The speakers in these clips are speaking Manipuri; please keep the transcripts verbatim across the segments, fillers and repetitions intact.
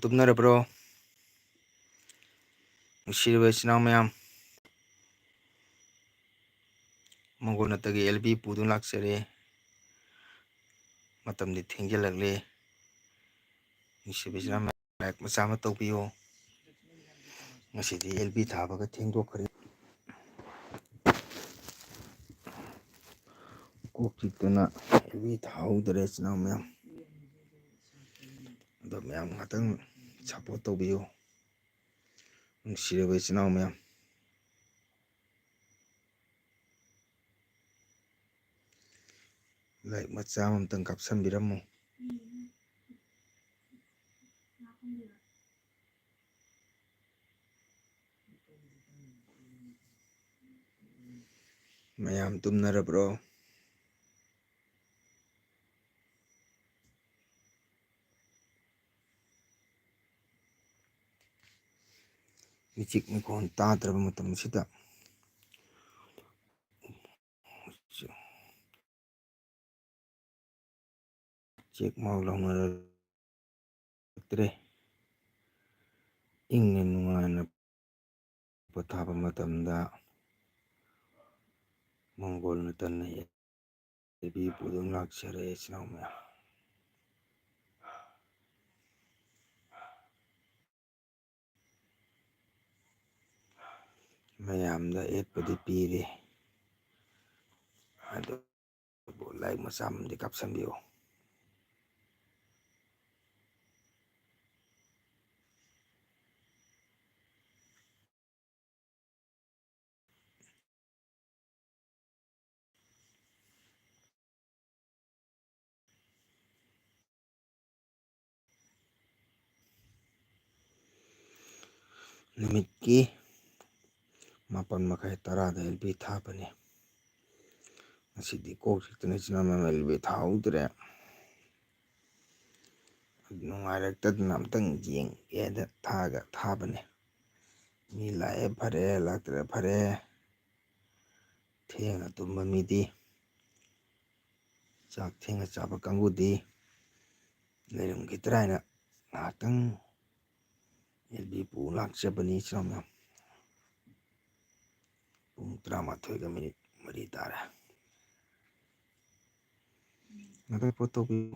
ꯇꯨꯝꯅꯔꯕ꯭ꯔꯣ? ꯅꯨꯡꯁꯤꯔꯕ ꯏꯆꯤꯟ ꯏꯅꯥꯎ ꯃꯌꯥꯝ, ꯃꯪꯒꯣꯜ ꯅꯠꯇꯒꯤ ꯑꯦꯜ ꯕꯤ ꯄꯨꯗꯨꯅ ꯂꯥꯛꯆꯔꯦ꯫ ꯃꯇꯝꯗꯤ ꯊꯦꯡꯖꯤꯜꯂꯛꯂꯦ꯫ ꯅꯨꯡꯁꯤꯕ ꯏꯆꯤꯟ ꯏꯅꯥꯎ ꯃꯌꯥꯝ, ꯂꯥꯏꯛ ꯃꯆꯥ ꯑꯃ ꯇꯧꯕꯤꯌꯨ꯫ ꯉꯁꯤꯗꯤ ꯑꯦꯜ ꯕꯤ ꯊꯥꯕꯒ ꯊꯦꯡꯗꯣꯛꯈ꯭ꯔꯦ꯫ ꯀꯣꯛ ꯆꯤꯛꯇꯅ ꯑꯦꯜ ꯕꯤ ꯊꯥꯍꯧꯗ꯭ꯔꯦ ꯏꯆꯤꯟ ꯏꯅꯥꯎ ꯃꯌꯥꯝ꯫ ꯑꯗꯣ ꯃꯌꯥꯝ ꯉꯥꯛꯇꯪ ꯁꯞꯄꯣꯔꯠ ꯇꯧꯕꯤꯌꯨ, ꯅꯨꯡꯁꯤꯔꯕ ꯏꯆꯤꯟ ꯏꯅꯥꯎ ꯃꯌꯥꯝ꯫ ꯂꯥꯏꯛ ꯃꯆꯥ ꯑꯃꯇꯪ ꯀꯥꯞꯁꯟꯕꯤꯔꯝꯃꯨ꯫ ꯃꯌꯥꯝ ꯇꯨꯝꯅꯔꯕ꯭ꯔꯣ? ꯃꯤꯆꯤꯛ ꯃꯤꯈꯣꯟ ꯇꯥꯗ꯭ꯔꯕ ꯃꯇꯝ ꯑꯁꯤꯗ ꯆꯦꯛ ꯃꯥꯎ ꯂꯥꯎꯅꯔꯛꯇ꯭ꯔꯦ꯫ ꯏꯪꯅ ꯅꯨꯡꯉꯥꯏꯅ ꯄꯣꯊꯥꯕ ꯃꯇꯝꯗ ꯃꯪꯒꯣꯜꯅ ꯇꯟꯅ ꯌꯩꯕꯤꯕꯨ ꯑꯗꯨꯝ ꯂꯥꯛꯆꯔꯦ ꯏꯆꯤꯟ ꯏꯅꯥꯎ ꯃꯌꯥꯝ꯫ ꯃꯌꯥꯝꯗ ꯑꯦꯠꯄꯨꯗꯤ ꯄꯤꯔꯦ, ꯑꯗꯨꯕꯨ ꯂꯥꯏꯛ ꯃꯆꯥ ꯑꯃꯗꯤ ꯀꯥꯞꯁꯟꯕꯤꯌꯨ꯫ ꯅꯨꯃꯤꯠꯀꯤ ꯃꯥꯄꯟ ꯃꯈꯥꯏ ꯇꯔꯥꯗ ꯑꯦꯜ ꯕꯤ ꯊꯥꯕꯅꯤ꯫ ꯉꯁꯤꯗꯤ ꯀꯣꯛ ꯆꯤꯛꯇꯅ ꯏꯆꯤꯟ ꯏꯅꯥꯎ ꯃꯌꯥꯝ ꯑꯦꯜ ꯕꯤ ꯊꯥꯍꯧꯗ꯭ꯔꯦ꯫ ꯅꯨꯡꯉꯥꯏꯔꯛꯇꯗꯅ ꯑꯝꯇꯪ ꯌꯦꯡꯒꯦꯗ ꯊꯥꯒ ꯊꯥꯕꯅꯤ꯫ ꯃꯤ ꯂꯥꯛꯑꯦ ꯐꯔꯦ, ꯂꯥꯛꯇ꯭ꯔꯦ ꯐꯔꯦ꯫ ꯊꯦꯡꯅ ꯇꯨꯝꯕ ꯃꯤꯗꯤ, ꯆꯥꯛ ꯊꯦꯡꯅ ꯆꯥꯕ ꯀꯥꯡꯕꯨꯗꯤ ꯂꯩꯔꯝꯈꯤꯗ꯭ꯔꯥ ꯍꯥꯏꯅ ꯉꯥꯏꯍꯥꯛꯇꯪ ꯑꯦꯜ ꯕꯤ ꯄꯨ ꯂꯥꯛꯆꯕꯅꯤ, ꯏꯆꯤꯟ ꯏꯅꯥꯎ ꯃꯌꯥꯝ꯫ ꯄꯨꯡ ꯇꯔꯥꯃꯥꯊꯣꯏꯒ ꯃꯤꯅꯤꯠ ꯃꯔꯤ ꯇꯥꯔꯦ꯫ ꯉꯥꯛꯇꯪ ꯄꯣꯠ ꯇꯧꯕꯤꯌꯨ꯫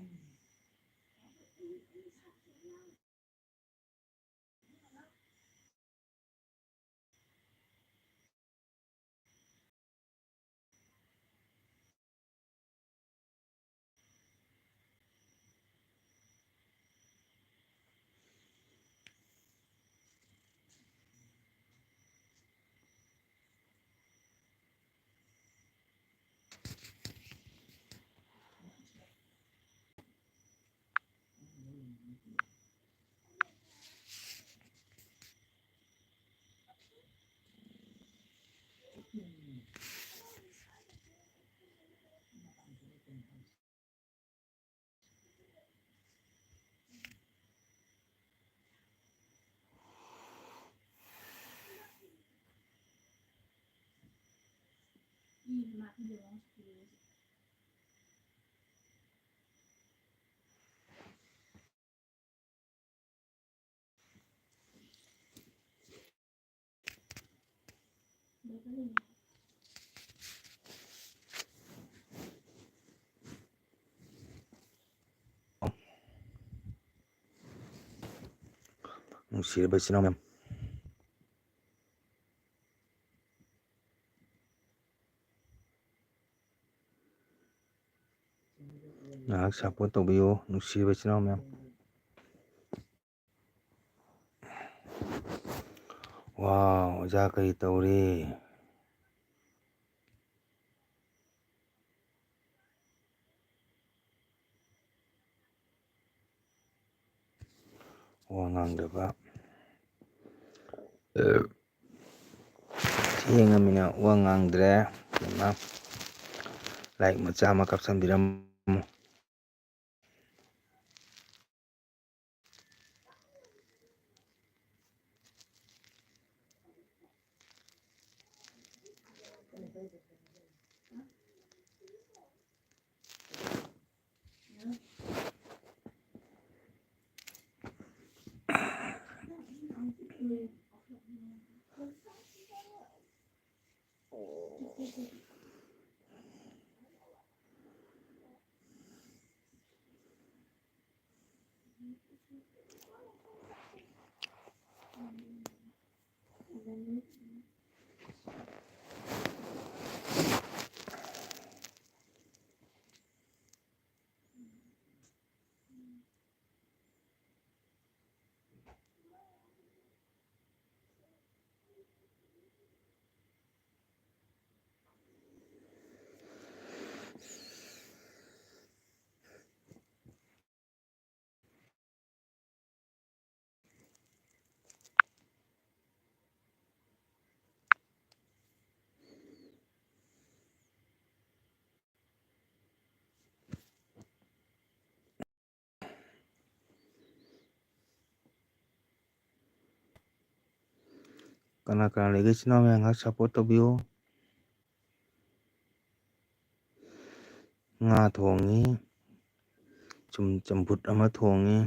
ꯅꯨꯡꯁꯤꯔꯕ ꯏꯆꯤꯟ ꯏꯅꯥꯎ ꯃꯌꯥꯝ, ꯉꯥꯏꯍꯥꯛ support ꯇꯧꯕꯤꯌꯨ, ꯅꯨꯡꯁꯤꯔꯕ ꯏꯆꯤꯟ ꯏꯅꯥꯎ ꯃꯌꯥꯝ꯫ ꯋꯥꯎ, ꯑꯣꯖꯥ ꯀꯔꯤ ꯇꯧꯔꯤ? ꯋꯥ ꯉꯥꯡꯗꯕ꯫ ꯊꯦꯡꯉꯃꯤꯅ ꯋꯥ ꯉꯥꯡꯗ꯭ꯔꯦ꯫ ꯑꯗꯨꯅ like ꯃꯆꯥ ꯑꯃ ꯀꯥꯞꯁꯟꯕꯤꯔꯝꯃꯨ꯫ ꯀꯅꯥ ꯀꯅꯥ ꯂꯩꯒꯦ? ꯏꯆꯤꯟ ꯏꯅꯥꯎ ꯃꯌꯥꯝ ꯉꯥꯏꯍꯥꯛ support ꯇꯧꯕꯤꯌꯨ꯫ ꯉꯥ ꯊꯣꯡꯉꯤ, ꯆꯝ-, ꯆꯝꯐꯨꯠ ꯑꯃ ꯊꯣꯡꯉꯤ꯫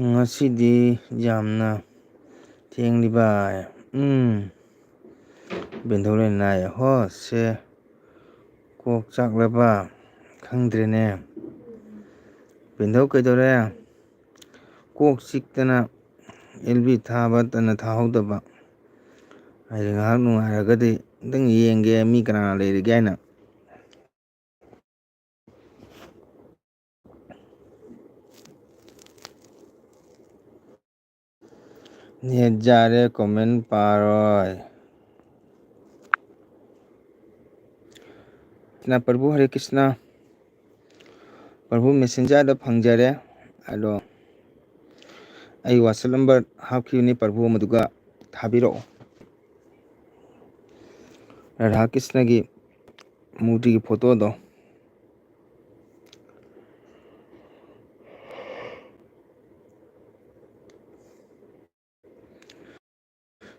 ꯉꯁꯤꯗꯤ ꯌꯥꯝꯅ ꯊꯦꯡꯂꯤꯕ꯫ ꯎꯝ꯫ ꯕꯦꯟꯊꯧ ꯂꯩꯅꯥꯏ ꯍꯣ ꯁꯦ꯫ ꯀꯣꯛ ꯆꯥꯛꯂꯕ? ꯈꯪꯗ꯭ꯔꯦꯅꯦ꯫ ꯕꯦꯟꯊꯧ ꯀꯩꯗꯧꯔꯦ? ꯀꯣꯛ ꯆꯤꯛꯇꯅ ꯑꯦꯜ ꯕꯤ ꯊꯥꯕ ꯇꯟꯅ ꯊꯥꯍꯧꯗꯕ꯫ ꯍꯥꯏꯗꯤ ꯉꯥꯏꯍꯥꯛ ꯅꯨꯡꯉꯥꯏꯔꯒꯗꯤ ꯑꯝꯇꯪ ꯌꯦꯡꯒꯦ ꯃꯤ ꯀꯅꯥ ꯂꯩꯔꯤꯒꯦ ꯍꯥꯏꯅ꯫ ꯅꯦꯠ ꯌꯥꯔꯦ, ꯀꯣꯃꯦꯟ ꯄꯥꯔꯣꯏ꯫ ꯀ꯭ꯔꯤꯁꯅ ꯄ꯭ꯔꯚꯨ, ꯍꯔꯦ ꯀ꯭ꯔꯤꯁꯅ꯫ ꯄ꯭ꯔꯚꯨ ꯃꯦꯁꯦꯟꯖꯔꯗ ꯐꯪꯖꯔꯦ꯫ ꯑꯗꯣ ꯑꯩ ꯋꯥꯆꯞ ꯅꯝꯕꯔ ꯍꯥꯞꯈꯤꯕꯅꯤ, ꯄ꯭ꯔꯚꯨ ꯑꯃꯗꯨꯒ ꯊꯥꯕꯤꯔꯛꯑꯣ꯫ ꯔꯥꯙꯥ ꯀ꯭ꯔꯤꯁꯅꯒꯤ ꯃꯨꯔꯇꯤꯒꯤ ꯐꯣꯇꯣꯗꯣ꯫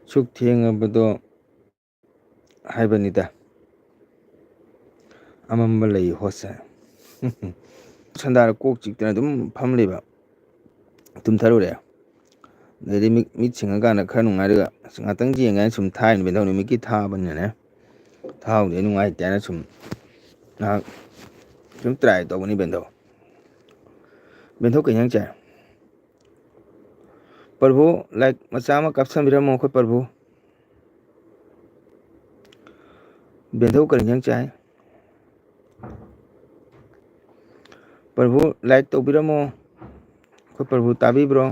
ꯁꯨꯛ ꯊꯦꯡꯉꯕꯗꯣ ꯍꯥꯏꯕꯅꯤꯗ꯫ ꯑꯃꯝꯕ ꯂꯩ ꯍꯣꯠꯁꯦ꯫ ꯁꯟꯗꯥꯔ ꯀꯣꯛ ꯆꯤꯛꯇꯅ ꯑꯗꯨꯝ ꯐꯝ ꯂꯩꯕ꯫ ꯇꯨꯝꯊꯔꯨꯔꯦ꯫ ꯑꯗꯩꯗꯤ ꯃꯤꯠ, ꯃꯤꯠ ꯁꯤꯡꯉꯀꯥꯟꯗ ꯈꯔ ꯅꯨꯡꯉꯥꯏꯔꯒ ꯑꯁ ꯉꯥꯛꯇꯪ ꯌꯦꯡꯒꯦ ꯍꯥꯏꯅ ꯁꯨꯝ ꯊꯥꯏꯅ ꯕꯦꯟꯊꯧ ꯅꯨꯃꯤꯠꯀꯤ ꯊꯥꯕꯅꯤꯅꯅꯦ꯫ ꯊꯥꯍꯧꯗꯦ, ꯅꯨꯡꯉꯥꯏꯇꯦ ꯍꯥꯏꯅ ꯁꯨꯝ ꯉꯥꯏꯍꯥꯛ ꯁꯨꯝ ꯇ꯭ꯔꯥꯏ ꯇꯧꯕꯅꯤ ꯕꯦꯟꯊꯧ꯫ ꯕꯦꯟꯊꯧ ꯀꯩ ꯏꯟꯖꯥꯡ ꯆꯥꯏ? ꯄ꯭ꯔꯚꯨ, ꯂꯥꯏꯛ ꯃꯆꯥ ꯑꯃ ꯀꯥꯞꯁꯟꯕꯤꯔꯝꯃꯣ ꯑꯩꯈꯣꯏ ꯄ꯭ꯔꯚꯨ꯫ ꯕꯦꯟꯊꯧ ꯀꯔꯤ ꯏꯟꯖꯥꯡ ꯆꯥꯏ? ꯄ꯭ꯔꯚꯨ, ꯂꯥꯏꯛ ꯇꯧꯕꯤꯔꯝꯃꯣ꯫ ꯑꯩꯈꯣꯏ ꯄ꯭ꯔꯚꯨ ꯇꯥꯕꯤꯕ꯭ꯔꯣ?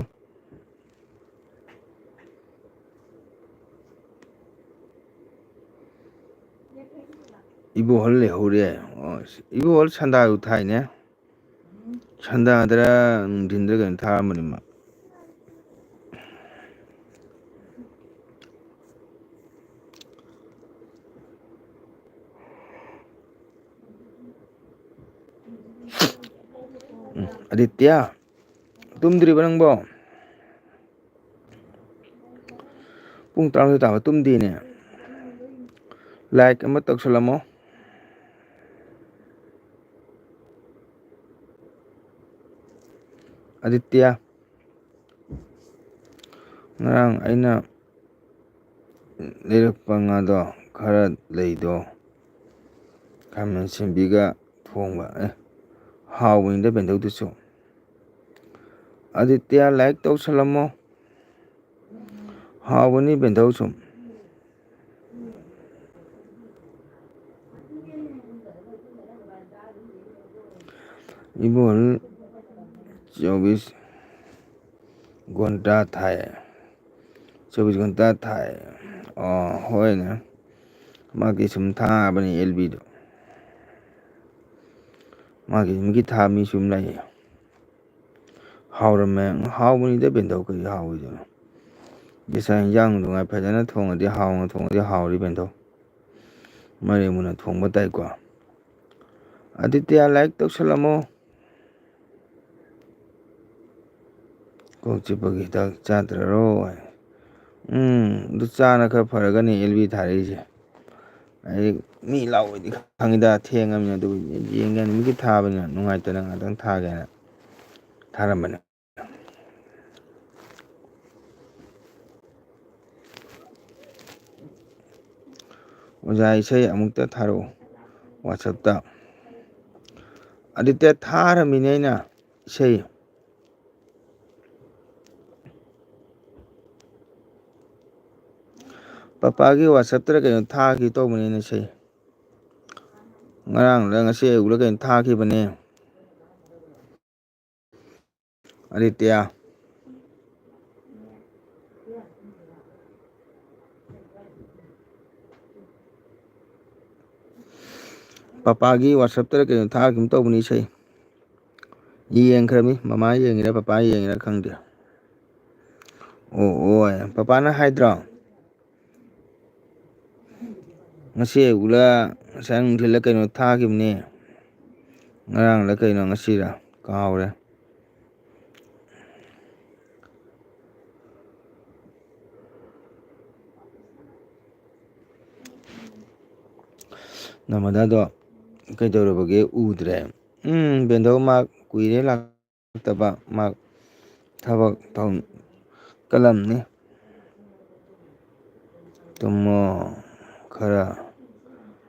ꯏꯕꯣꯍꯜ ꯂꯩꯍꯧꯔꯦ꯫ ꯑꯣ, ꯏꯕꯣꯍꯜ ꯁꯟꯗꯥꯗꯨ ꯊꯥꯏꯅꯦ꯫ ꯁꯟꯗꯥꯗꯔ ꯅꯨꯡꯊꯤꯟꯗꯔ ꯀꯩꯅꯣ ꯊꯥꯔꯝꯕꯅꯤ ꯃꯥ꯫ ꯎꯝ, ꯑꯗꯤꯇ꯭ꯌ, ꯇꯨꯝꯗ꯭ꯔꯤꯕ ꯅꯪꯕꯣ? ꯄꯨꯡ ꯇꯔꯥꯃꯥꯊꯣꯏ ꯇꯥꯕ ꯇꯨꯝꯗꯦꯅꯦ꯫ ꯂꯥꯏꯛ ꯑꯃ ꯇꯧꯁꯜꯂꯝꯃꯣ꯫ ꯑꯗꯤꯇ꯭ꯌ, ꯉꯔꯥꯡ ꯑꯩꯅ ꯂꯩꯔꯛꯄ ꯉꯥꯗꯣ ꯈꯔ ꯂꯩꯗꯣ, ꯈꯥꯃꯦꯟ ꯁꯦꯝꯕꯤꯒ ꯊꯣꯡꯕ꯫ ꯑꯦ, ꯍꯥꯎꯕꯅꯤꯗ ꯕꯦꯟꯗꯧꯗꯨꯁꯨ꯫ ꯑꯗꯤꯇ꯭ꯌ, ꯂꯥꯏꯛ ꯇꯧꯁꯜꯂꯝꯃꯣ꯫ ꯍꯥꯎꯕꯅꯤ ꯕꯦꯟꯗꯧ ꯁꯨꯝ꯫ ꯏꯕꯣꯜ ꯆꯧꯕꯤꯁ ꯒꯣꯟꯇꯥ ꯊꯥꯏ꯫ ꯆꯧꯕꯤꯁ ꯒꯣꯟꯇꯥ ꯊꯥꯏ꯫ ꯑꯣ, ꯍꯣꯏꯅꯦ꯫ ꯃꯥꯒꯤ ꯁꯨꯝ ꯊꯥꯕꯅꯤ ꯑꯦꯜ ꯕꯤꯗꯣ꯫ ꯃꯥꯒꯤ ꯃꯤꯒꯤ ꯊꯥ ꯃꯤ ꯁꯨꯝ ꯂꯩꯌꯦ꯫ ꯍꯥꯎꯔꯝꯃꯦ꯫ ꯍꯥꯎꯕꯅꯤꯗ ꯕꯦꯟꯗꯧ, ꯀꯩ ꯍꯥꯎꯔꯣꯏꯗꯣꯏꯅꯣ? ꯌꯦꯁꯥ ꯏꯟꯖꯥꯡ ꯅꯨꯡꯉꯥꯏ ꯐꯖꯅ ꯊꯣꯡꯉꯗꯤ, ꯍꯥꯎꯅ ꯊꯣꯡꯉꯗꯤ ꯍꯥꯎꯔꯤ ꯕꯦꯟꯗꯧ꯫ ꯃꯔꯦꯡ ꯃꯨꯟꯅ ꯊꯣꯡꯕ ꯇꯥꯏꯀꯣ꯫ ꯑꯗꯤꯇ꯭ꯌ, ꯂꯥꯏꯛ ꯇꯧꯁꯜꯂꯝꯃꯣ꯫ ꯀꯣꯛ ꯆꯤꯛꯄꯒꯤ ꯍꯤꯗꯥꯛ ꯆꯥꯗ꯭ꯔꯔꯣ ꯍꯥꯏ꯫ ꯎꯝ, ꯑꯗꯨ ꯆꯥꯅ ꯈꯔ ꯐꯔꯒꯅꯤ ꯑꯦꯜ ꯕꯤ ꯊꯥꯔꯛꯏꯁꯦ꯫ ꯑꯩ ꯃꯤ ꯂꯥꯛꯑꯣꯏꯗꯤ ꯈꯪꯉꯤꯗ, ꯊꯦꯡꯉꯃꯤꯅ, ꯑꯗꯨꯕꯨ ꯌꯦꯡꯒꯦ ꯅꯨꯃꯤꯠꯀꯤ ꯊꯥꯕꯅꯤꯅ ꯅꯨꯡꯉꯥꯏꯇꯅ ꯉꯥꯛꯇꯪ ꯊꯥꯒꯦꯅ ꯊꯥꯔꯝꯕꯅꯦ꯫ ꯑꯣꯖꯥ, ꯏꯁꯩ ꯑꯃꯨꯛꯇ ꯊꯥꯔꯛꯎ WhatsApp-ꯇ꯫ ꯑꯗꯤꯇ꯭ꯌ, ꯊꯥꯔꯝꯃꯤꯅꯦ ꯑꯩꯅ ꯏꯁꯩ꯫ ꯄꯄꯥꯒꯤ WhatsApp-ꯇꯔ ꯀꯩꯅꯣ ꯊꯥꯈꯤ ꯇꯧꯕꯅꯤꯅꯦ ꯏꯁꯩ꯫ ꯉꯔꯥꯡꯂ ꯉꯁꯤ ꯑꯌꯨꯛꯂ ꯀꯩꯅꯣ ꯊꯥꯈꯤꯕꯅꯦ꯫ ꯑꯗꯤꯇ꯭ꯌ꯫ ꯄꯄꯥꯒꯤ WhatsApp-ꯇꯔ ꯀꯩꯅꯣ ꯊꯥꯈꯤꯒꯨꯝ ꯇꯧꯕꯅꯤ ꯏꯁꯩ꯫ ꯌꯦꯡꯈ꯭ꯔꯃꯤ, ꯃꯃꯥ ꯌꯦꯡꯉꯤꯔꯥ ꯄꯄꯥ ꯌꯦꯡꯉꯤꯔꯥ ꯈꯪꯗꯦ꯫ ꯑꯣ, ꯑꯣ, ꯄꯄꯥꯅ ꯍꯥꯏꯗ꯭ꯔꯣ? ꯉꯁꯤ ꯑꯌꯨꯛꯂ ꯉꯁꯥꯏ ꯅꯨꯡꯊꯤꯜꯂ ꯀꯩꯅꯣ ꯊꯥꯈꯤꯕꯅꯦ꯫ ꯉꯔꯥꯡꯂ ꯀꯩꯅꯣ, ꯉꯁꯤꯔ ꯀꯥꯎꯔꯦ꯫ ꯅꯃꯗꯥꯗꯣ ꯀꯩꯗꯧꯔꯕꯒꯦ? ꯎꯗ꯭ꯔꯦ꯫ ꯎꯝ, ꯕꯦꯟꯗꯧ ꯃꯥ ꯀꯨꯏꯔꯦ ꯂꯥꯛꯇꯕ꯫ ꯃꯥ ꯊꯕꯛ ꯇꯧ-, ꯀꯜꯂꯝꯅꯤ꯫ ꯇꯨꯝꯃꯣ ꯈꯔ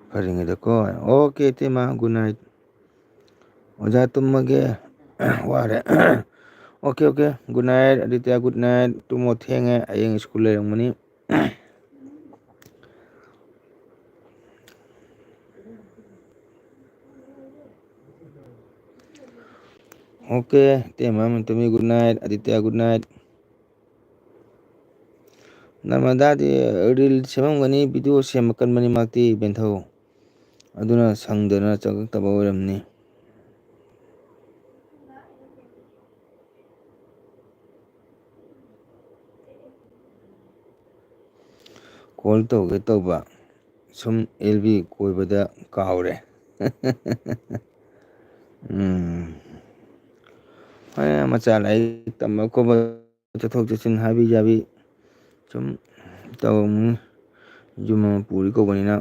ꯐꯔꯤꯉꯩꯗꯀꯣ꯫ ꯑꯣꯀꯦ, ꯏꯇꯩꯃ, good night꯫ ꯑꯣꯖꯥ, ꯇꯨꯝꯃꯒꯦ꯫ ꯋꯥꯔꯦ꯫ Okay, okay, good night, Aditya, good night꯫ ꯇꯨꯝꯃꯣ, ꯊꯦꯡꯉꯦ, ꯍꯌꯦꯡ ꯁ꯭ꯀꯨꯜ ꯂꯩꯔꯝꯒꯅꯤ꯫ ꯑꯣꯀꯦ, ꯏꯇꯩꯃ ꯃꯟꯇꯨꯃꯤ, good night, Aditya, good night꯫ ꯅꯃꯗꯥꯗꯤ reel ꯁꯦꯝꯃꯝꯒꯅꯤ, video ꯁꯦꯝꯕ ꯀꯟꯕꯅꯤ ꯃꯥꯗꯤ, ꯕꯦꯟꯊꯧ꯫ ꯑꯗꯨꯅ ꯁꯪꯗꯅ ꯆꯪꯉꯛꯇꯕ ꯑꯣꯏꯔꯝꯅꯤ꯫ Call ꯇꯧꯒꯦ ꯇꯧꯕ, ꯁꯨꯝ L B ꯀꯣꯏꯕꯗ ꯀꯥꯎꯔꯦ꯫ ꯎꯝ꯫ ꯍꯣꯏ, ꯃꯆꯥ ꯂꯥꯏꯔꯤꯛ ꯇꯝꯕ ꯈꯣꯠꯄ, ꯆꯠꯊꯣꯛ ꯆꯠꯁꯤꯟ ꯍꯥꯏꯕꯤ ꯌꯥꯕꯤ ꯁꯨꯝ ꯇꯧꯔꯝꯅꯤ꯫ ꯌꯨꯝ ꯑꯃ ꯄꯨꯔꯤ ꯀꯧꯕꯅꯤꯅ꯫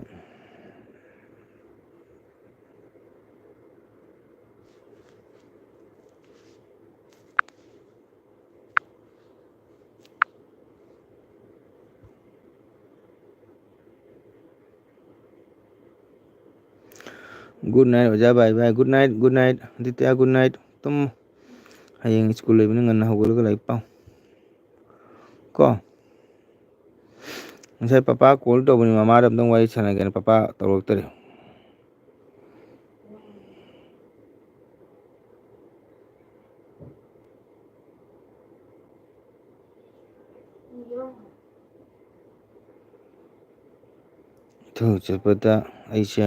Good night, ꯑꯣꯖꯥ ꯕꯥꯏ ꯕꯥꯏ꯫ Good night, good night, Aditya, good night꯫ Tamu. ꯍꯌꯦꯡ ꯁ꯭ꯀꯨꯜ ꯂꯩꯕꯅꯤ, ꯉꯟꯅ ꯍꯧꯒꯠꯂꯒ ꯂꯥꯏꯔꯤꯛ ꯄꯥꯎ꯫ ꯀꯣ? ꯉꯁꯥꯏ ꯄꯄꯥ call ꯇꯧꯕꯅꯤ, ꯃꯃꯥꯗ ꯑꯝꯇꯪ ꯋꯥꯔꯤ ꯁꯥꯟꯅꯒꯦꯅ ꯄꯄꯥ ꯇꯧꯔꯛꯇꯔꯦ꯫ ꯏꯊꯧ ꯆꯠꯄꯗ ꯑꯩꯁꯦ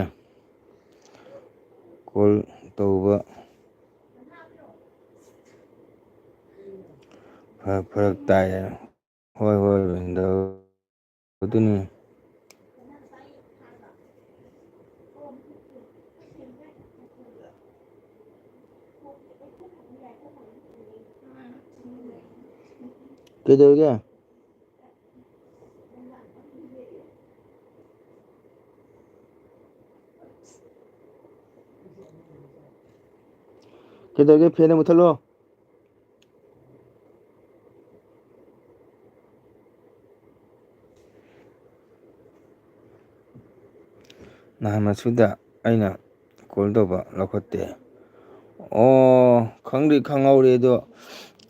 call ꯇꯧꯕ ꯐ-, ꯐꯔꯛ ꯇꯥꯏ꯫ ꯍꯣꯏ, ꯍꯣꯏ, ꯕꯦꯟꯗꯧ꯫ ꯑꯗꯨꯅꯤ꯫ ꯀꯩꯗꯧꯔꯤꯒꯦ? ꯀꯩꯗꯧꯔꯒꯦ? ꯐꯦꯟꯗꯣ ꯃꯨꯠꯊꯠꯂꯣ꯫ ꯅꯍꯥꯟ ꯃꯁꯨꯗ ꯑꯩꯅ ꯀꯣꯜ ꯇꯧꯕ ꯂꯧꯈꯠꯇꯦ꯫ ꯑꯣ, ꯈꯪꯗꯤ ꯈꯪꯍꯧꯔꯦ, ꯑꯗꯣ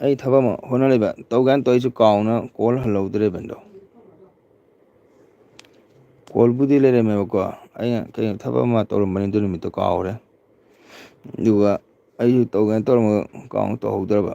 ꯑꯩ ꯊꯕꯛ ꯑꯃ ꯍꯣꯠꯅ ꯂꯩꯕ, ꯇꯧꯒꯦꯅ ꯇꯧꯔꯤꯁꯨ ꯀꯥꯎꯅ ꯀꯣꯜ ꯍꯜꯍꯧꯗ꯭ꯔꯦꯕ ꯑꯗꯣ꯫ ꯀꯣꯜꯕꯨꯗꯤ ꯂꯩꯔꯝꯃꯦꯕꯀꯣ, ꯑꯩꯅ ꯀꯩꯅꯣ ꯊꯕꯛ ꯑꯃ ꯇꯧꯔꯝꯕꯅꯤ ꯑꯗꯨ ꯅꯨꯃꯤꯠꯇꯣ ꯀꯥꯎꯔꯦ꯫ ꯑꯗꯨꯒ ꯑꯩꯁꯨ ꯇꯧꯒꯦꯅ ꯇꯧꯔꯝꯃꯒ ꯀꯥꯎꯅ ꯇꯧꯍꯧꯗ꯭ꯔꯕ꯫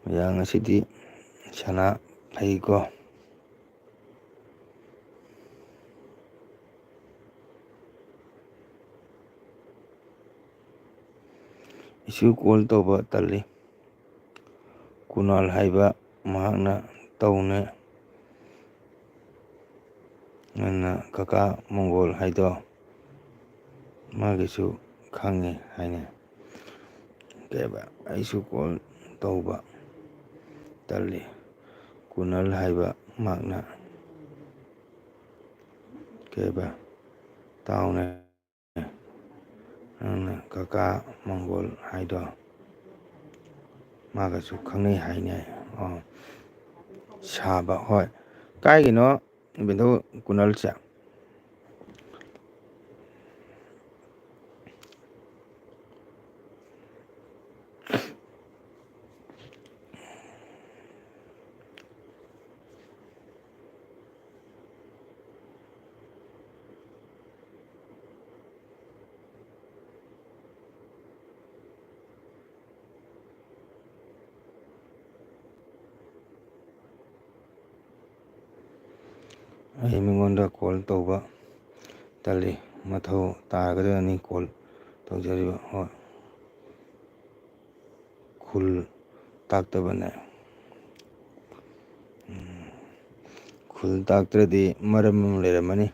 ꯃꯌꯥꯝ ꯉꯁꯤꯗꯤ ꯁꯅꯥ ꯐꯩꯀꯣ꯫ ꯏꯁꯨ ꯀꯣꯜ ꯇꯧꯕ ꯇꯜꯂꯤ꯫ ꯀꯨꯅꯥꯜ ꯍꯥꯏꯕ ꯃꯍꯥꯛꯅ ꯇꯧꯅꯦ꯫ ꯅꯪꯅ ꯀꯀꯥ ꯃꯪꯒꯣꯜ ꯍꯥꯏꯗꯣ ꯃꯥꯒꯤꯁꯨ ꯈꯪꯉꯦ ꯍꯥꯏꯅꯦ꯫ ꯀꯩꯕ, ꯑꯩꯁꯨ ꯀꯣꯜ ꯇꯧꯕ ꯇꯜꯂꯤ꯫ ꯀꯨꯅꯜ ꯍꯥꯏꯕ ꯃꯍꯥꯛꯅ ꯀꯩꯕ, ꯇꯥꯎꯅꯦ꯫ ꯅꯪꯅ ꯀꯀꯥ ꯃꯪꯒꯣꯜ ꯍꯥꯏꯗꯣ ꯃꯥꯒꯁꯨ ꯈꯪꯅꯩ ꯍꯥꯏꯅꯦ꯫ ꯑꯣ, ꯁꯥꯕ, ꯍꯣꯏ꯫ ꯀꯥꯏꯒꯤꯅꯣ ꯕꯦꯟꯊꯧ ꯀꯨꯅꯜꯁꯦ? ꯑꯩ ꯃꯤꯉꯣꯟꯗ call ꯇꯧꯕ ꯇꯜꯂꯤ꯫ ꯃꯊꯧ ꯇꯥꯔꯒꯗꯅꯤ call ꯇꯧꯖꯔꯤꯕ꯫ ꯍꯣꯏ꯫ ꯈꯨꯜ ꯇꯥꯛꯇꯕꯅꯦ꯫ ꯎꯝ꯫ ꯈꯨꯜ ꯇꯥꯛꯇ꯭ꯔꯗꯤ ꯃꯔꯝ ꯑꯃ ꯂꯩꯔꯝꯃꯅꯤ꯫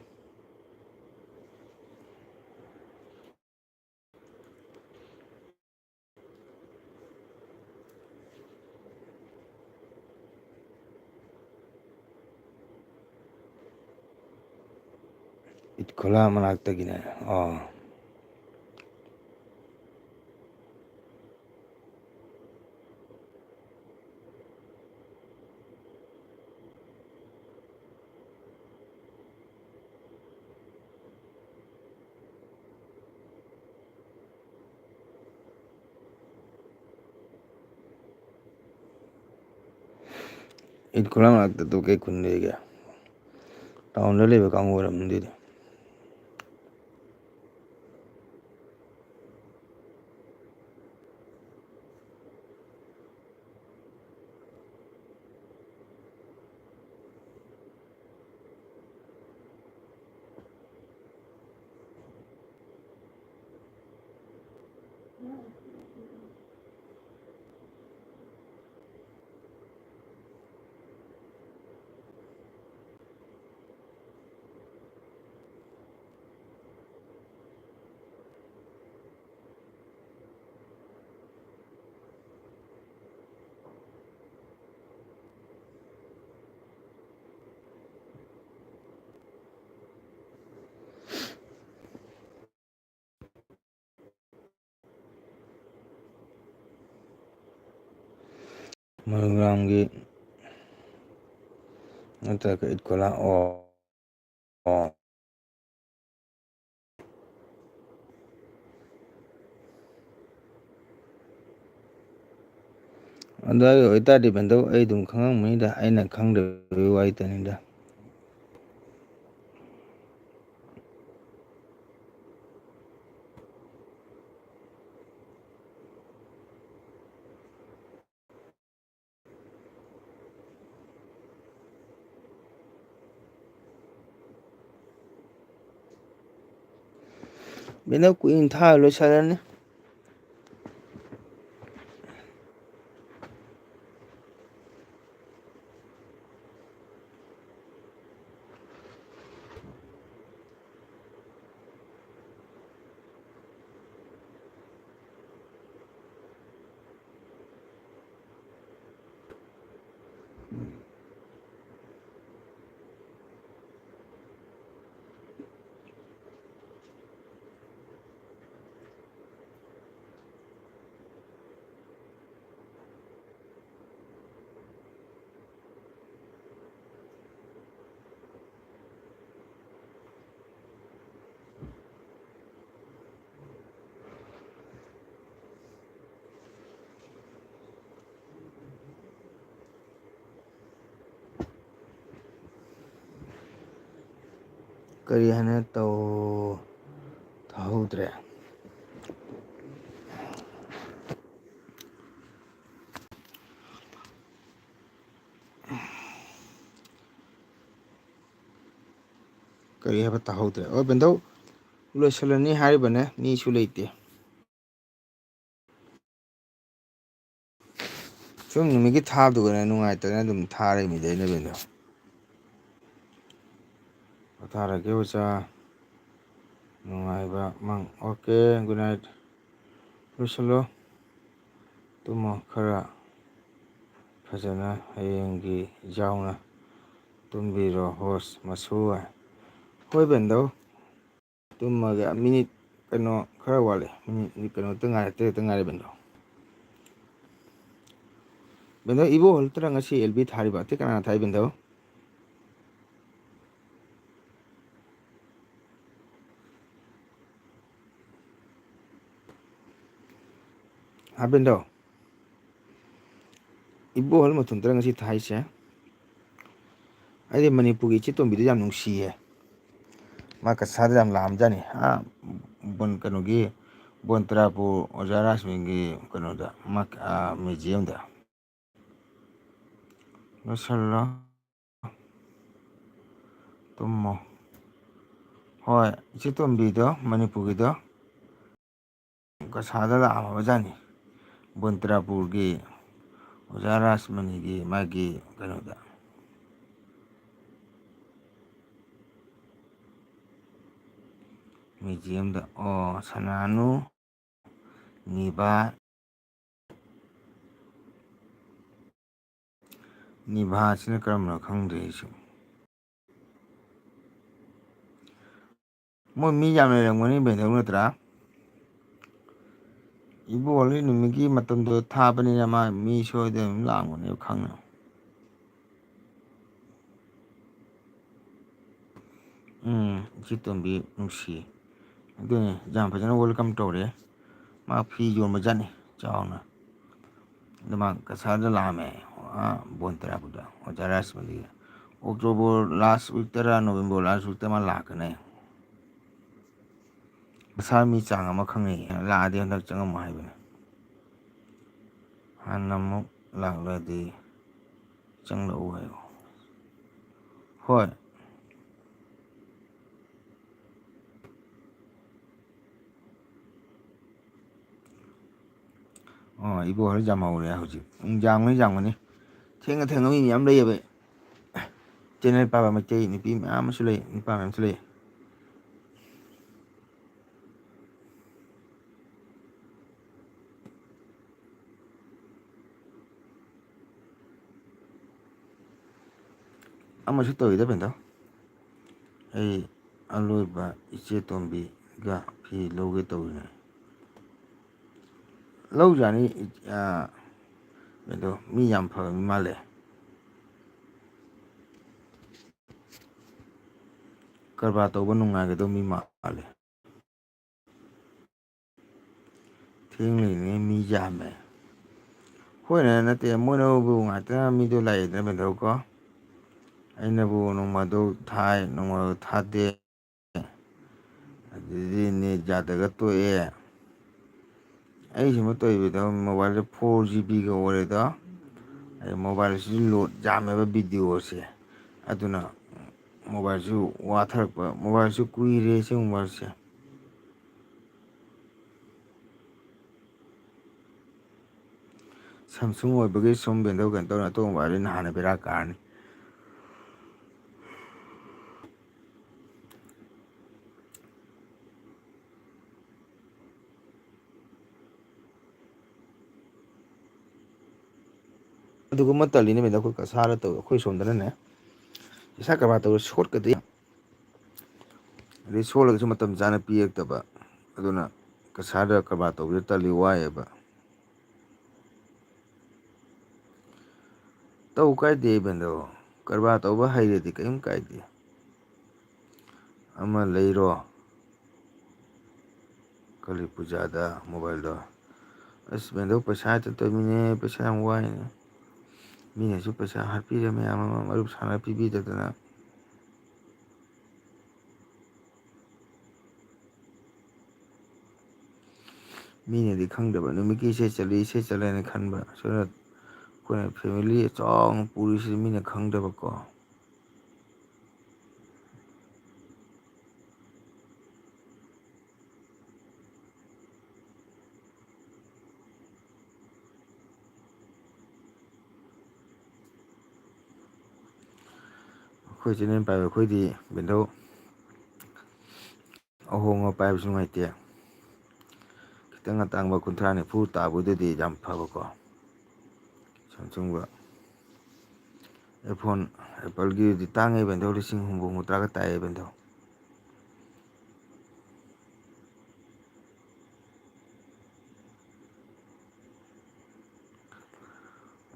ꯏꯠꯈꯣꯂꯥ ꯃꯅꯥꯛꯇꯒꯤꯅꯦ꯫ ꯑꯣ꯫ ꯏꯠ ꯈꯨꯂꯥꯡ ꯂꯥꯛꯇꯗꯣ ꯀꯩ ꯈꯨꯟ ꯂꯩꯒꯦ? Townꯗ ꯂꯩꯕ ꯀꯥꯡꯕꯨ ꯑꯣꯏꯔꯝꯅꯤ ꯑꯗꯨꯗꯤ꯫ ꯃꯔꯨꯒ꯭ꯔꯥꯝꯒꯤ ꯅꯠꯇ꯭ꯔꯒ ꯏꯠꯀꯣꯂꯥ꯫ ꯑꯣ꯫ ꯑꯣ꯫ ꯑꯗꯨ ꯑꯣꯏꯇꯥꯔꯗꯤ ꯕꯦꯟꯗꯧ ꯑꯩ ꯑꯗꯨꯝ ꯈꯪꯉꯝꯃꯅꯤꯗ, ꯑꯩꯅ ꯈꯪꯗꯕꯒꯤ ꯋꯥꯔꯤꯇꯅꯤꯗ꯫ ꯕꯦꯅꯧ, ꯀꯨꯏꯅ ꯊꯥꯔ ꯂꯣꯏꯁꯤꯜꯂꯅꯤ꯫ ꯀꯔꯤ ꯍꯥꯏꯅ ꯇꯧ-, ꯇꯥꯍꯧꯗ꯭ꯔꯦ꯫ ꯀꯔꯤ ꯍꯥꯏꯕ ꯇꯥꯍꯧꯗ꯭ꯔꯦ? ꯑꯣ, ꯕꯦꯟꯗꯧ, ꯂꯣꯏꯁꯤꯜꯂꯅꯤ ꯍꯥꯏꯔꯤꯕꯅꯦ, ꯃꯤꯁꯨ ꯂꯩꯇꯦ꯫ ꯁꯨꯝ ꯅꯨꯃꯤꯠꯀꯤ ꯊꯥꯕꯗꯨꯒꯅ ꯅꯨꯡꯉꯥꯏꯇꯅ ꯑꯗꯨꯝ ꯊꯥꯔꯤꯃꯤꯗ ꯑꯩꯅ, ꯕꯦꯟꯗꯧ꯫ ꯄꯣꯊꯥꯔꯒꯦ ꯑꯣꯖꯥ, ꯅꯨꯡꯉꯥꯏꯕ ꯃꯪ꯫ Okay, good night꯫ ꯂꯣꯏꯁꯤꯜꯂꯣ꯫ ꯇꯨꯝꯃꯣ ꯈꯔ ꯐꯖꯅ, ꯍꯌꯦꯡꯒꯤ ꯌꯥꯎꯅ ꯇꯨꯝꯕꯤꯔꯣ ꯍꯣꯁ ꯃꯁꯨ꯫ ꯍꯣꯏ ꯕꯦꯟꯗꯧ, ꯇꯨꯝꯃꯒꯦ꯫ ꯃꯤꯅꯤꯠ ꯀꯩꯅꯣ ꯈꯔ ꯋꯥꯠꯂꯤ, ꯃꯤꯅꯤꯠ ꯀꯩꯅꯣꯇ ꯉꯥꯏꯔꯦ, ꯇꯔꯦꯠꯇ ꯉꯥꯏꯔꯦ ꯕꯦꯟꯗꯧ꯫ ꯕꯦꯟꯗꯧ, ꯏꯕꯣ ꯍꯣꯜꯇꯔ ꯉꯁꯤ ꯑꯦꯜ ꯕꯤ ꯊꯥꯔꯤꯕ? ꯑꯇꯩ ꯀꯅꯥꯅ ꯊꯥꯏ ꯕꯦꯟꯗꯧ? ꯍꯥ ꯕꯦꯟꯗꯧ? ꯏꯕꯣꯍꯜ ꯃꯊꯟꯇꯔ ꯉꯁꯤ ꯊꯥꯏꯁꯦ? ꯑꯩꯗꯤ ꯃꯅꯤꯄꯨꯔꯒꯤ ꯏꯆꯦ ꯇꯣꯝꯕꯤꯗꯣ ꯌꯥꯝ ꯅꯨꯡꯁꯤꯌꯦ꯫ ꯃꯥ ꯀꯁꯥꯗ ꯌꯥꯝ ꯂꯥꯛꯑꯝꯖꯥꯠꯅꯤ꯫ ꯑꯥ, ꯕꯣꯟ-, ꯀꯩꯅꯣꯒꯤ, ꯕꯣꯟ ꯇꯔꯥꯄꯨꯔ ꯑꯣꯖꯥ ꯔꯥꯁꯃꯤꯒꯤ ꯀꯩꯅꯣꯗ, ꯃꯥ, ꯑꯥ, ꯃ꯭ꯌꯨꯖꯤꯌꯝꯗ꯫ ꯂꯣꯏꯁꯜꯂꯣ꯫ ꯇꯨꯝꯃꯣ꯫ ꯍꯣꯏ, ꯏꯆꯦ ꯇꯣꯝꯕꯤꯗꯣ, ꯃꯅꯤꯄꯨꯔꯒꯤꯗꯣ, ꯀꯁꯥꯗ ꯂꯥꯛꯑꯝꯃꯕꯖꯥꯠꯅꯤ꯫ ꯕꯣꯟꯇ꯭ꯔꯥꯄꯨꯔꯒꯤ ꯑꯣꯖꯥ ꯔꯥꯖꯃꯅꯤꯒꯤ ꯃꯥꯒꯤ ꯀꯩꯅꯣꯗ, ꯃ꯭ꯌꯨꯖꯤꯌꯝꯗ꯫ ꯑꯣ, ꯁꯅꯥꯅꯨ, ꯅꯤꯕꯥ, ꯅꯤꯚꯥꯁꯤꯅ ꯀꯔꯝꯕꯅꯣ ꯈꯪꯗ꯭ꯔꯦ ꯑꯩꯁꯨ꯫ ꯃꯣꯏ ꯃꯤ ꯌꯥꯝ ꯂꯩꯔꯝꯒꯅꯤ, ꯕꯦꯟꯗꯧ ꯅꯠꯇ꯭ꯔꯥ? ꯏꯕꯣ ꯍꯣꯂꯤ ꯅꯨꯃꯤꯠꯀꯤ ꯃꯇꯝꯗꯣ ꯊꯥꯕꯅꯤꯅ ꯃꯥ ꯃꯤ ꯁꯣꯏꯗꯅ ꯑꯗꯨꯝ ꯂꯥꯛꯑꯝꯒꯅꯦꯕ ꯈꯪꯅ꯫ ꯎꯝ, ꯏꯆꯦ ꯇꯣꯝꯕꯤ ꯅꯨꯡꯁꯤ꯫ ꯑꯗꯨꯅꯤ, ꯌꯥꯝ ꯐꯖꯅ welcome ꯇꯧꯔꯦ꯫ ꯃꯥ ꯐꯤ ꯌꯣꯟꯕ ꯖꯥꯠꯅꯤ ꯆꯥꯎꯅ꯫ ꯑꯗꯨ ꯃꯥ ꯀꯁꯥꯔꯗ ꯂꯥꯛꯑꯝꯃꯦ, ꯑꯥ, ꯕꯣꯟ ꯇꯔꯥꯄꯨꯔꯗ, ꯑꯣꯖꯥ ꯔꯥꯖꯃꯅꯤꯒ꯫ ꯑꯣꯛꯇꯣꯕꯔ last week ꯇꯔꯥ, ꯅꯣꯕꯦꯝꯕꯔ last week ꯇ ꯃꯥ ꯂꯥꯛꯀꯅꯤ꯫ ꯀꯁꯥꯔ ꯃꯤ ꯆꯥꯡ ꯑꯃ ꯈꯪꯅꯩꯌꯦ, ꯂꯥꯛꯑꯗꯤ ꯍꯟꯗꯛ ꯆꯪꯉꯝꯃꯣ ꯍꯥꯏꯕꯅꯤ꯫ ꯍꯥꯟꯅ ꯑꯃꯨꯛ ꯂꯥꯛꯂꯗꯤ ꯆꯪꯂꯛꯎ ꯍꯥꯏꯌꯣ꯫ ꯍꯣꯏ꯫ ꯑꯣ, ꯏꯕꯣ ꯍꯣꯏ ꯌꯥꯝꯍꯧꯔꯦ ꯍꯧꯖꯤꯛ꯫ ꯎꯝ, ꯌꯥꯝꯒꯅꯤ, ꯌꯥꯝꯒꯅꯤ꯫ ꯊꯦꯡꯅ ꯊꯦꯡꯅ ꯃꯤ ꯃꯌꯥꯝ ꯂꯩꯌꯦꯕ꯫ ꯆꯦꯅꯦꯜ ꯄꯥꯕ ꯃꯩꯇꯩ ꯅꯨꯄꯤ ꯃꯌꯥꯝ ꯑꯃꯁꯨ ꯂꯩ, ꯅꯨꯄꯥ ꯃꯌꯥꯝꯁꯨ ꯂꯩ꯫ ꯑꯃꯁꯨ ꯇꯧꯋꯤꯗ ꯕꯦꯟꯗꯣ꯫ ꯑꯩ ꯑꯂꯣꯏꯕ ꯏꯆꯦ ꯇꯣꯝꯕꯤꯒ ꯐꯤ ꯂꯧꯒꯦ ꯇꯧꯔꯤꯅꯦ꯫ ꯂꯧ ꯌꯥꯅꯤ, ꯑ, ꯑꯗꯣ ꯃꯤ ꯌꯥꯝ ꯐꯕ ꯃꯤ ꯃꯥꯜꯂꯦ꯫ ꯀꯔꯕꯥꯔ ꯇꯧꯕ ꯅꯨꯡꯉꯥꯏꯒꯗꯧꯕ ꯃꯤ ꯃꯥꯜꯂꯦ꯫ ꯊꯦꯡꯂꯤꯉꯩ ꯃꯤ ꯌꯥꯝꯃꯦ꯫ ꯍꯣꯏꯅꯦ, ꯅꯠꯇꯦ, ꯃꯣꯏꯅꯕꯨ ꯉꯥꯛꯇ ꯃꯤꯗꯣ ꯂꯥꯛꯑꯦꯗꯅ ꯕꯦꯟꯗꯧꯀꯣ꯫ ꯑꯩꯅꯕꯨ ꯅꯣꯡꯃꯗꯣ ꯊꯥꯏ, ꯅꯣꯡꯃꯗꯣ ꯊꯥꯗꯦ꯫ ꯑꯗꯨꯗꯤ ꯅꯦꯠ ꯌꯥꯗꯒ ꯇꯣꯛꯑꯦ꯫ ꯑꯩ ꯁꯤꯃ ꯇꯧꯔꯤꯕꯗꯣ ꯃꯣꯕꯥꯏꯜꯁꯦ four GB ꯒ ꯑꯣꯏꯔꯦꯗꯣ꯫ ꯑꯩ ꯃꯣꯕꯥꯏꯜꯁꯤ ꯂꯣꯗ ꯌꯥꯝꯃꯦꯕ ꯚꯤꯗꯤꯑꯣꯁꯦ꯫ ꯑꯗꯨꯅ ꯃꯣꯕꯥꯏꯜꯁꯨ ꯋꯥꯊꯔꯛꯄ, ꯃꯣꯕꯥꯏꯜꯁꯨ ꯀꯨꯏꯔꯦ ꯁꯤ ꯃꯣꯕꯥꯏꯜꯁꯦ꯫ ꯁꯦꯝꯁꯨꯡ ꯑꯣꯏꯕꯒꯤ ꯁꯨꯝ ꯕꯦꯟꯗꯧ ꯀꯩꯅꯣ ꯇꯧꯔꯦ, ꯑꯇꯣꯡꯕ ꯍꯥꯏꯔꯗꯤ ꯅꯍꯥꯟꯅ ꯕꯦꯔꯥ ꯀꯥꯔꯅꯤ꯫ ꯑꯗꯨꯒꯨꯝꯕ ꯇꯜꯂꯤꯅꯦ ꯃꯦꯗꯥꯝ, ꯑꯩꯈꯣꯏ ꯀꯁꯥꯔꯗ ꯇꯧ, ꯑꯩꯈꯣꯏ ꯁꯣꯝꯗꯅꯅꯦ ꯄꯩꯁꯥ ꯀꯔꯕꯥꯔ ꯇꯧꯕ ꯁꯣꯠꯀꯗꯤ, ꯑꯗꯩ ꯁꯣꯠꯂꯒꯁꯨ ꯃꯇꯝ ꯆꯥꯅ ꯄꯤꯔꯛꯇꯕ, ꯑꯗꯨꯅ ꯀꯁꯥꯔꯗ ꯀꯔꯕꯥꯔ ꯇꯧꯕꯁꯦ ꯇꯜꯂꯤ, ꯋꯥꯏꯑꯦꯕ꯫ ꯇꯧ ꯀꯥꯏꯗꯦ ꯕꯦꯟꯗꯣ, ꯀꯔꯕꯥꯔ ꯇꯧꯕ ꯍꯩꯔꯗꯤ ꯀꯔꯤꯝ ꯀꯥꯏꯗꯦ꯫ ꯑꯃ ꯂꯩꯔꯣ ꯀꯂꯤ ꯄꯨꯖꯥꯗ ꯃꯣꯕꯥꯏꯜꯗꯣ꯫ ꯑꯁ ꯕꯦꯟꯗꯣ, ꯄꯩꯁꯥ ꯍꯦꯛꯇ ꯇꯧꯃꯤꯅꯦ, ꯄꯩꯁꯥ ꯌꯥꯝ ꯋꯥꯏꯅꯦ꯫ ꯃꯤꯅꯁꯨ ꯄꯩꯁꯥ ꯍꯥꯠꯄꯤꯔꯦ ꯃꯌꯥꯝ ꯑꯃ, ꯃꯔꯨꯞ ꯁꯥꯟꯅ ꯄꯤꯕꯤꯗꯗꯅ꯫ ꯃꯤꯅꯗꯤ ꯈꯪꯗꯕ ꯅꯨꯃꯤꯠꯀꯤ ꯏꯁꯩ ꯆꯠꯂꯤ, ꯏꯁꯩ ꯆꯠꯂꯦꯅ ꯈꯟꯕ꯫ ꯁꯣꯝꯗ ꯑꯩꯈꯣꯏꯅ ꯐꯦꯃꯤꯂꯤ ꯆꯥꯎꯅ ꯄꯨꯔꯤꯁꯤ ꯃꯤꯅ ꯈꯪꯗꯕꯀꯣ꯫ ꯑꯩꯈꯣꯏ ꯆꯦꯅꯦꯜ ꯄꯥꯏꯕ ꯑꯩꯈꯣꯏꯗꯤ ꯕꯦꯟꯗꯧ ꯑꯍꯣꯡꯕ ꯄꯥꯏꯕꯁꯨ ꯅꯨꯡꯉꯥꯏꯇꯦ꯫ ꯈꯤꯇꯪ ꯑꯇꯥꯡꯕ ꯀꯨꯟꯊ꯭ꯔꯥ ꯅꯤꯐꯨ ꯇꯥꯕꯗꯨꯗꯤ ꯌꯥꯝ ꯐꯕꯀꯣ꯫ ꯁꯦꯝꯁꯨꯡꯒ ꯑꯦ ꯐꯣꯟ ꯑꯦꯄꯜꯒꯤꯗꯤ ꯇꯥꯡꯉꯦ ꯕꯦꯟꯗꯧ, ꯂꯤꯁꯤꯡ ꯍꯨꯝꯐꯨ ꯍꯨꯝꯐꯨꯇꯔꯥꯒ ꯇꯥꯏꯌꯦ ꯕꯦꯟꯗꯧ꯫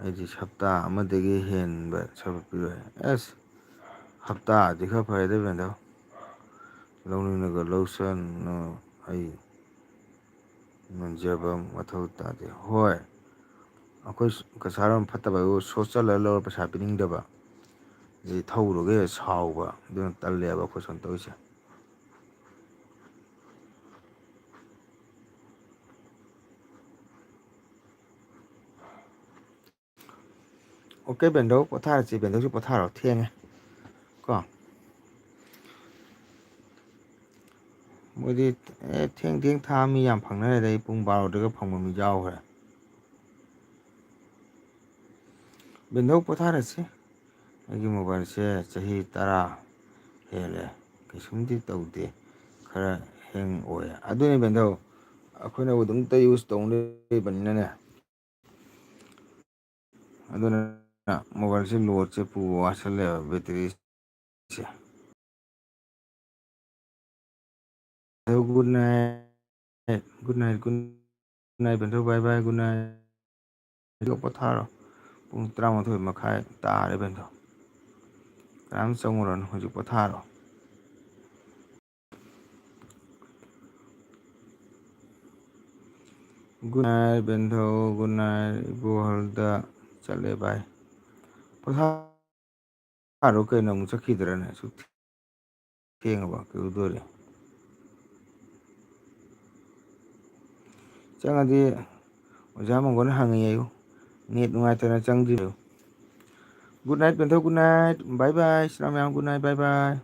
ꯑꯩꯗꯤ ꯍꯞꯇꯥ ꯑꯃꯗꯒꯤ ꯍꯦꯟꯕ ꯁꯔꯨꯛ ꯄꯤꯔꯣꯏ꯫ ꯑꯁ, ꯍꯞꯇꯥꯗꯤ ꯈꯔ ꯐꯔꯦꯗ ꯕꯦꯟꯗꯧ꯫ ꯂꯧꯅꯤꯡꯉꯒ ꯂꯧꯁꯅꯨ, ꯑꯩ ꯅꯨꯡꯖꯕ ꯃꯊꯧ ꯇꯥꯗꯦ꯫ ꯍꯣꯏ, ꯑꯩꯈꯣꯏ ꯀꯁꯥꯔꯣꯝ ꯐꯠꯇꯕ ꯍꯥꯏꯕꯨ ꯁꯣꯠꯆꯜꯂ ꯂꯧꯔ ꯄꯩꯁꯥ ꯄꯤꯅꯤꯡꯗꯕ, ꯑꯗꯩ ꯊꯧꯔꯨꯔꯒ ꯁꯥꯎꯕ, ꯑꯗꯨꯅ ꯇꯜꯂꯦꯕ ꯑꯩꯈꯣꯏ ꯁꯣꯝ ꯇꯧꯔꯤꯁꯦ꯫ ꯑꯣꯀꯦ ꯕꯦꯟꯗꯧ, ꯄꯣꯊꯥꯔꯁꯤ꯫ ꯕꯦꯟꯗꯧꯁꯨ ꯄꯣꯊꯥꯔꯣ, ꯊꯦꯡꯉꯦ ꯀꯣ꯫ ꯃꯣꯏꯗꯤ ꯑꯦ, ꯊꯦꯡ ꯊꯦꯡ ꯊꯥ ꯃꯤ ꯌꯥꯝ ꯐꯪꯅꯔꯦꯗ, ꯑꯩ ꯄꯨꯡ ꯕꯥꯔꯣꯗꯒ ꯐꯪꯕ ꯃꯤ ꯌꯥꯎꯈ꯭ꯔꯦ꯫ ꯕꯦꯟꯗꯧ ꯄꯣꯊꯥꯔꯁꯤ꯫ ꯑꯩꯒꯤ ꯃꯣꯕꯥꯏꯜꯁꯦ ꯆꯍꯤ ꯇꯔꯥ ꯍꯦꯜꯂꯦ, ꯀꯩꯁꯨꯝꯗꯤ ꯇꯧꯗꯦ, ꯈꯔ ꯍꯦꯡ ꯑꯣꯏ꯫ ꯑꯗꯨꯅꯤ ꯕꯦꯟꯗꯧ, ꯑꯩꯈꯣꯏꯅ ꯑꯗꯨꯝꯇ ꯌꯨꯁ ꯇꯧ ꯂꯩꯕꯅꯤꯅꯅꯦ꯫ ꯑꯗꯨꯅ ꯃꯣꯕꯥꯏꯜꯁꯦ ꯂꯣꯗꯁꯦ ꯄꯨꯕ ꯋꯥꯁꯜꯂꯦꯕ, ꯕꯦꯇ꯭ꯔꯤꯁꯦ꯫ ꯑꯗꯨ good night, good night, good night, ꯕꯦꯟꯊꯧ, bye bye, good night꯫ ꯑꯗꯨꯒ ꯄꯣꯊꯥꯔꯣ꯫ ꯄꯨꯡ ꯇꯔꯥꯃꯥꯊꯣꯏ ꯃꯈꯥꯏ ꯇꯥꯔꯦ ꯕꯦꯟꯊꯧ꯫ ꯀꯅꯥꯝ ꯆꯪꯉꯨꯔꯅꯨ, ꯍꯧꯖꯤꯛ ꯄꯣꯊꯥꯔꯣ꯫ Good night ꯕꯦꯟꯊꯧ, good night ꯏꯕꯣꯍꯜꯗ ꯆꯠꯂꯦ ꯚꯥꯏ꯫ ꯄꯣꯊꯥꯔꯣ ꯀꯩꯅꯣ, ꯑꯃꯨꯛ ꯆꯠꯈꯤꯗ꯭ꯔꯅꯦ? ꯑꯁꯨꯛ ꯊꯦꯡꯉꯕ ꯀꯩꯗꯧꯗꯣꯔꯤ? ꯆꯪꯉꯗꯤ ꯑꯣꯖꯥ ꯃꯪꯒꯣꯟꯅ ꯍꯪꯉꯤ ꯑꯌꯨ, net ꯅꯨꯡꯉꯥꯏꯇꯅ ꯆꯪꯗ꯭ꯔꯤꯕ꯫ Good night ꯕꯦꯟꯊꯧ, good night, bye bye, Sheela ꯃꯌꯥꯝ, good night, bye bye꯫